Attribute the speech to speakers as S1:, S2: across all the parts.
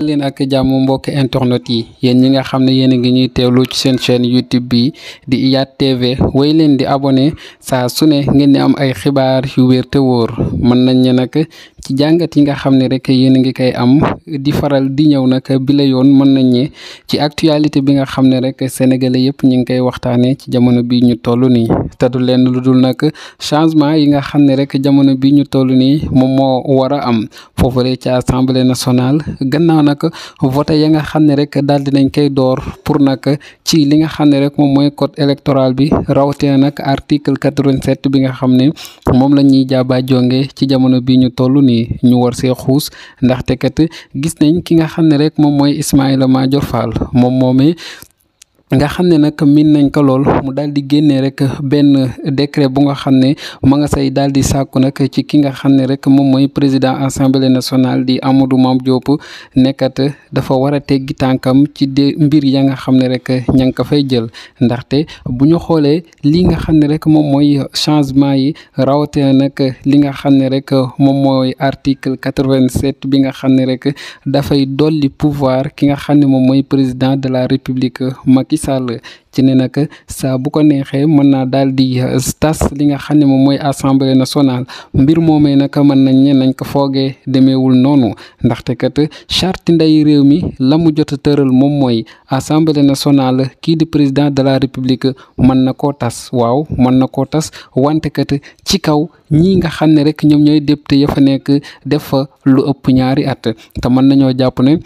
S1: leen ak jàmm mbokk internet yi yéen ñi nga xam ne yéen a ngi ñuy teewlu ci seen chaîne YouTube bi di IYAT TV way leen di abonné saa su ne ngeen di am ay xibaar yu wér te wóor mën nañ ne nag ci jàngat yi nga xam ne rek yéen a ngi koy am di faral di ñëw nag bi la yoon mën nañ ne ci actualité bi nga xam ne rek sénégalais yëpp ñu ngi koy waxtaanee ci jamono bi ñu toll nii te du leen lu dul nag changement yi nga xam ne rek jamono bi ñu toll nii moom moo war a am foofule ci assemblée nationale gannaaw nag voté ya nga xam ne rek daal dinañ koy door pour nag ci li nga xam ne rek moom mooy code électoral bi rawatina nag article 87 bi nga xam ne moom la ñuy jaaba jonge ci jamono bi ñu toll nii ñu war see xuus ndaxte kat gis nañ ki nga xam ne rek moom mooy Ismaïla Madior Fall moom moomee nga xam ne nag min nañ ko lool mu daal di génnee rek benn décret bu nga xam ne ma nga say daal di sàkku nag ci ki nga xam ne rek moom mooy président assemblée nationale di Amadou Mame Diop nekkat dafa war a teggi tànkam ci mbir ya nga xam ne rek ña nga ko fay jël ndaxte bu ñu xoolee li nga xam ne rek moom mooy changement yi rawatina nag li nga xam ne rek moom mooy article 87 bi nga xam ne rek dafay dolli pouvoir ki nga xam ne moom mooy président de la république Macky Sall ci ne nag saa bu ko neexee mën naa daal di tas li nga xam ne moom mooy assemblée nationale mbir moomee nag mën nañ ne nañ ko foogee demeewul noonu ndaxte kat charte ndey réew mi la mu jot a tëral moom mooy assemblée nationale kii di président de la république mën na koo tas waaw mën na koo tas wante kat ci kaw ñii nga xam ne rek ñoom ñooy député ya fa nekk def fa lu ëpp ñaari at te mën nañoo jàpp ne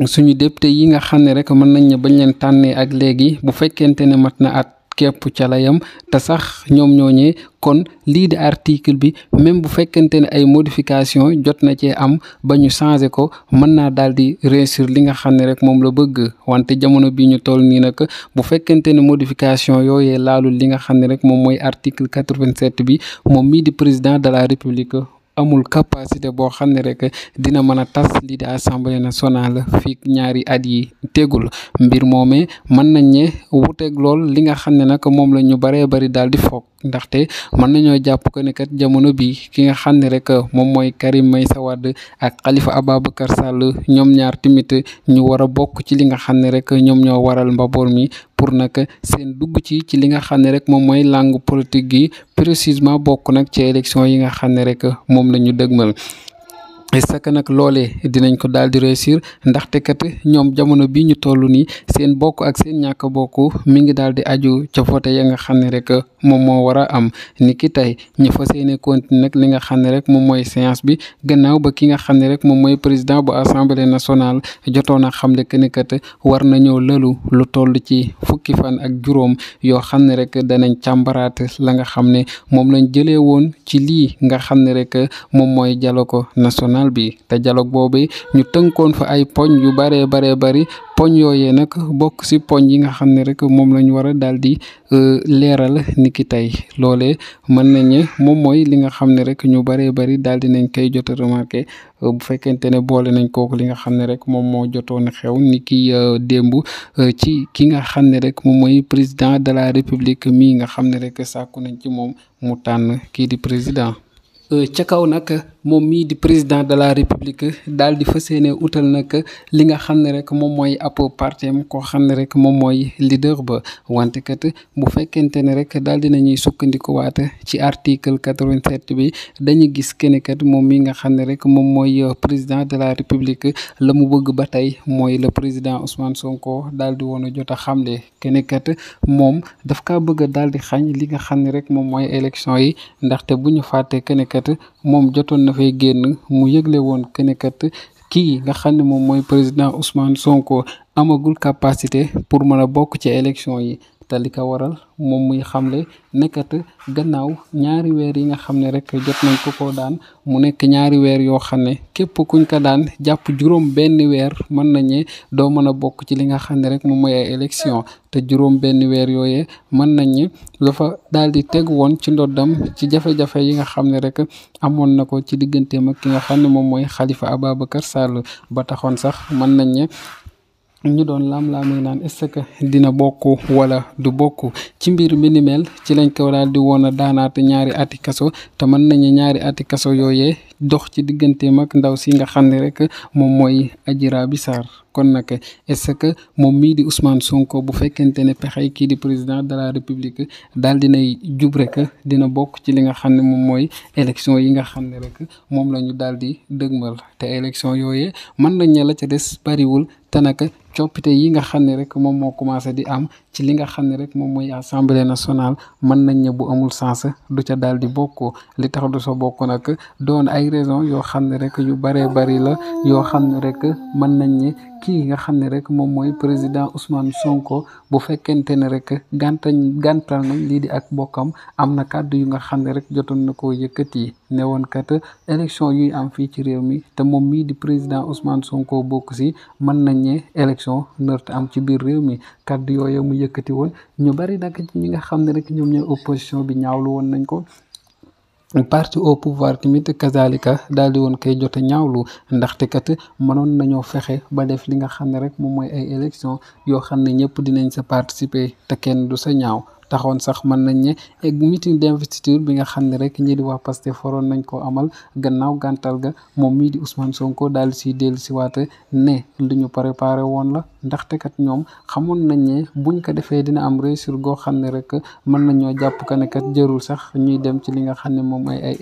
S1: suñu député yi nga xam ne rek mën nañ ne bañ leen tànnee ak léegi bu fekkente ne mat na at képp ca la yam te sax ñoom ñooñee kon lii di article bi même bu fekkente ne ay modification jot na cee am ba ñu changé ko mën naa daal di réussir li nga xam ne rek moom la bëgg wante jamono bi ñu toll nii nag bu fekkente ne modification yooyee laalul li nga xam ne rek moom mooy article 87 bi moom mii di président de la république amul capacité boo xam ne rek dina mën a tas lii di assemblée nationale fii ñaari at yi tegul mbir moomee mën nañ ne wuteeg lool li nga xam ne nag moom la ñu baree bari daal di foog ndaxte mën nañoo jàpp ko ne kat jamono bi ki nga xam ne rek moom mooy Karim Meïssa Wade ak Khalifa Ababacar Sall ñoom ñaar tamit ñu war a bokk ci li nga xam ne rek ñoom ñoo waral mbaboor mi pour nag seen dugg ci li nga xam ne rek moom mooy langue politique gi précisément bokk nag ci élection yi nga xam ne rek moom la ñu dëgmal est-ce que nag loolee dinañ ko daal di réussir ndaxte kat ñoom jamono bi ñu toll nii seen bokk ak seen ñàkk bokk mi ngi daal di aju ca vote ya nga xam ne rek moom moo war a am ni ki tey ñu fas yéene continuer nag li nga xam ne rek moom mooy séance bi gannaaw ba ki nga xam ne rek moom mooy président bu assemblée nationale jotoon a xamle que ni kat war nañoo lëlu lu toll ci fukki fan ak juróom yoo xam ne rek danañ càmbaraat la nga xam ne moom lañ jëlee woon ci lii nga xam ne rek moom mooy dialogue national bi te dialogue boobu ñu tënkoon fa ay poñ yu baree bari poñ yooyee nag bokk ci poñ yi nga xam ne rek moom lañu war a daal di leeral ni ki tey loolee mën nañ ne moom mooy li nga xam ne rek ñu baree bari daal di nañ koy jot a remarqué bu fekkente ne boole nañ kooku li nga xam ne rek moom moo jotoon a xew ni ki démb ci ki nga xam ne rek moom mooy président de la république mii nga xam ne rek sàkku nañ ci moom mu tànn kii di président ca kaw nag moom mii di président de la république daal di fas yéene utal nag li nga xam ne rek moom mooy ab partem koo xam ne rek moom mooy leader ba wante kat bu fekkente ne rek daal di nañuy sukkandikuwaat ci article 87 bi dañuy gis kenn kat moom mi nga xam ne rek moom mooy président de la république la mu bëgg ba tey mooy le président Ousmane Sonko daal di woon a jot a xamle kenn kat moom daf kaa bëgg a daal di xañ li nga xam ne rek moom mooy élection yi ndaxte bu ñu fàtte kenn kat moom jotoon na fay génn mu yëgle woon que ne kat kii nga xam ne moom mooy président Ousmane Sonko amagul capacité pour mën a bokk ci élection yi te li ko waral moom muy xamle nekkat gannaaw ñaari weer yi nga xam ne rek jot nañ ko daan mu nekk ñaari weer yoo xam ne képp kuñ ko daan jàpp juróom benn weer mën nañu doo mën a bokk ci li nga xam ne rek moom mooy ay élection te juróom benn weer yooyee mën nañu dafa daal di teg woon ci ndoddam ci jafe-jafe yi nga xam ne rek amoon na ko ci digganteem ak ki nga xam ne moom mooy Khalifa Ababacar Sall ba taxoon sax mën nañ ñu doon laam-laamee naan est-ce que dina bokk wala du bokk ci mbir mi ni mel ci lañ ko daal di woon a daanaate ñaari ati kaso te mën nañu ñaari ati kaso yooyee dox ci digganteem ak ndaw si nga xam ne rek moom mooy Adji Raby Sarr kon nag est-ce que moom mii di Ousmane Sonko bu fekkente ne pexey kii di président de la république daal dinay jub rek dina bokk ci li nga xam ne moom mooy élection yi nga xam ne rek moom la ñu daal di dëgmal te élection yooyee mën nañ ne la ca des bariwul te nag coppite yi nga xam ne rek moom moo commencé di am ci li nga xam ne rek moom mooy assemblée nationale mën nañ ne bu amul sens du ca daal di bokk li tax du sa bokk nag doon ay raison yoo xam ne rek yu baree bari la yoo xam ne rek mën nañ ne kii nga xam ne rek moom mooy président Ousmane Sonko bu fekkente ne rek gàntal nañ lii di ak bokkam am na kàddu yu nga xam ne rek jotoon na koo yëkkati ne woon kat élection yuy am fii ci réew mi te moom mii di président Ousmane Sonko bokk si mën nañ ne élection nërte am ci biir réew mi kàddu yooyu mu yëkkati woon ñu bari nag ñi nga xam ne rek ñoom ñooy opposition bi ñaawlu woon nañ ko. parti au pouvoir tamit kazalika daal di woon koy jote ñaawlu ndaxte kat mënoon nañoo fexe ba def li nga xam ne rek moom mooy ay élection yoo xam ne ñëpp dinañ sa participer te kenn du sa ñaaw taxoon sax mën nañ ne meeting d'investiture bi nga xam ne rek ñii di waa Pastef foroon nañ koo amal gannaaw gàntal ga moom mii di Ousmane Sonko daal di siy dellu si waate ne lu ñu préparé woon la ndaxte kat ñoom xamoon nañ ne buñ ko defee dina am réussir goo xam ne rek mën nañoo jàpp que ne kat jërul sax ñuy dem ci li nga xam ne moom mooy ay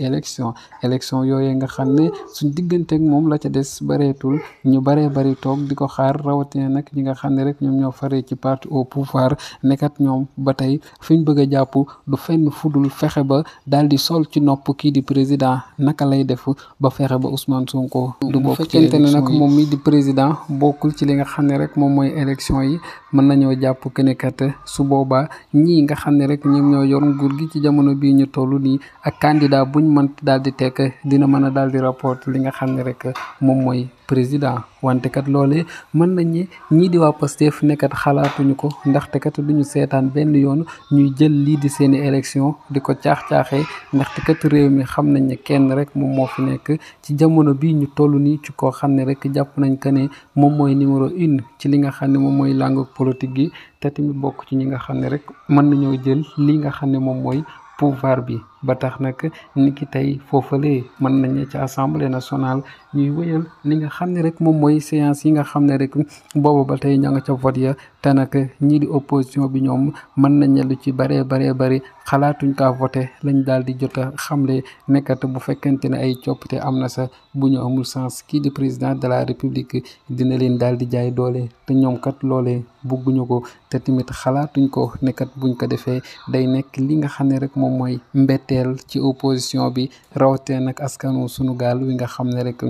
S1: élection yooyu nga xam ne suñ digganteeg moom la ca des bareetul ñu baree bari toog di ko xaar rawatina nag ñi nga xam ne rek ñoom ñoo faree ci parti au pouvoir nekkat ñoom ba tey fi ñu bëgg a jàpp du fenn fudul fexe ba daal di sol ci nopp kii di président naka lay def ba fexe ba Ousmane Sonko du bokk ci fekkente ne nag moom mii di président bokkul ci li nga xam ne rek moom mooy élection yi mën nañoo jàpp que ne kat su boobaa ñii nga xam ne rek ñoom ñoo yor nguur gi ci jamono bii ñu toll nii ak candidat buñ mën daal di tekk dina mën a daal di rapport li nga xam ne rek moom mooy président wante kat loolee mën nañ ne ñii di waa Pastef nekkat xalaatuñu ko ndaxte kat duñu seetaan benn yoon ñuy jël lii di seeni élection di ko caax-caaxee ndaxte kat réew mi xam nañ ne kenn rek moom moo fi nekk ci jamono bii ñu toll nii ci koo xam ne rek jàpp nañ que ne moom mooy numéro 1 ci li nga xam ne moom mooy langue politique gi te tamit bokk ci ñi nga xam ne rek mën nañoo jël li nga xam ne moom mooy pouvoir bi ba tax nag ni ki tey foofalee mën nañu ci assemblée nationale ñuy wëyal li nga xam ne rek moom mooy séance yi nga xam ne rek booba ba tey ña nga ca vote ya te nag ñii di opposition bi ñoom mën nañ lu ci baree bari xalaatuñ kaa voté lañ daal di jot a xamle nekkat bu fekkente ne ay coppite am na sa bu ñu amul sens kii di président de la république dina leen daal di jaay doole te ñoom kat loolee bugguñu ko te tamit xalaatuñ ko nekkat buñ ko defee day nekk li nga xam ne rek moom mooy mbetteel ci opposition bi rawatee nag askanu sunu gaal wi nga xam ne rek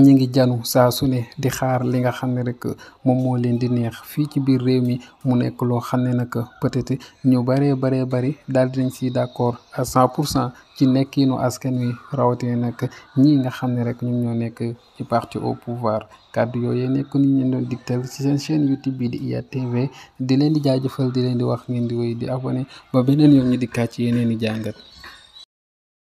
S1: ñu ngi janu saa su ne di xaar li nga xam ne rek moom moo leen di neex fii ci biir réew mi mu nekk loo xam ne nag peut-être ñu baree bari daal dinañ si d'accord à 100% ci nekkiinu askan wi rawatina nag ñii nga xam ne rek ñoom ñoo nekk ci parti au pouvoir kàddu yooyu nekk ni ñu doon digtal ci seen chaîne YouTube bi di IYAT TV di leen di jaajëfal di leen di wax ngeen di wéy di abonné ba beneen yoon ñu di kàcc yeneen i jàngat.